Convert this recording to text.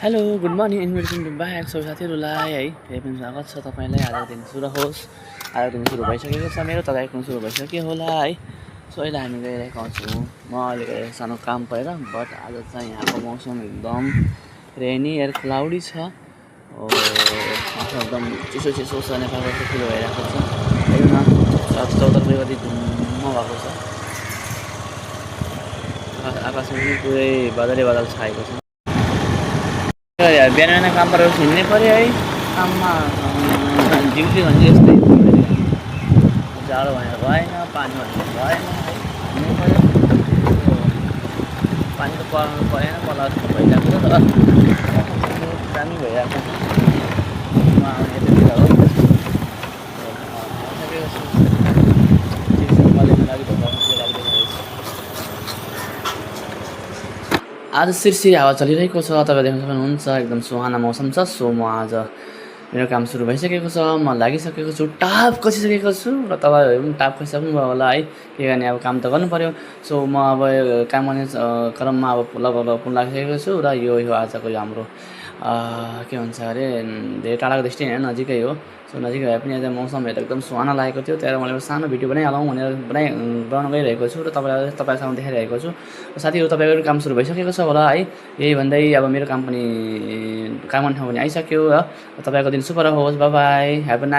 Hello good morning and welcome to back so साथीहरूलाई है फेरि पनि स्वागत छ तपाईँलाई। आजको दिन सुरु होस्। आजको दिन सुरु भइसकेको छ मेरो, तपाईँको सुरु भइसक्यो होला है। सो अहिले हामी गइरहेको छौँ। म अहिले गइरहेको सानो काम परेर, बट आज चाहिँ यहाँको मौसम एकदम रेनी एयर क्लाउडी छ। एकदम चिसो चिसो छ, नेपालको चाहिँ फिल भइरहेको छ। हेर्नु न चौतर्फै कति धुम्म भएको छ। आकाशमा पनि पुरै बादलै बादल छाएको छ। यार बिहान बिहान काम परेर हिँड्नै पऱ्यो है काममा। ड्युटी भने यस्तै जाडो भनेर भएन, पानी भनेर भएन है, हिँड्नै पऱ्यो। पानी त पर्नु परेन, पर्ला जस्तो भइरहेको छ तर दामी भइरहेको छ। म आउने यतातिर हो आज सिरसिर हावा चलिरहेको छ, तपाईँ देख्न सक्नुहुन्छ। एकदम सुहाना मौसम छ। सो म आज मेरो काम सुरु भइसकेको छ, म लागिसकेको छु, टाप खसिसकेको छु र तपाईँहरू पनि टाप खसिसक्नुभयो होला है। के गर्ने अब काम त गर्नु पऱ्यो। सो म अब काम गर्ने क्रममा अब लगभग लागिसकेको छु र यो आजको हाम्रो के भन्छ अरे धेरै टाढाको दृष्टि होइन, नजिकै हो। सो नजिकै भए पनि आज मौसम हेरेर एकदम सुहाना लागेको थियो। त्यहाँ मैले सानो भिडियो बनाइहालौँ भनेर बनाउन गइरहेको छु र तपाईँसँग देखाइरहेको छु। साथीहरू तपाईँको काम सुरु भइसकेको छ होला है। यही भन्दै अब मेरो काम गर्ने ठाउँ पनि आइसक्यो र तपाईँको दिन शुभ रहोस्। By by, have a nice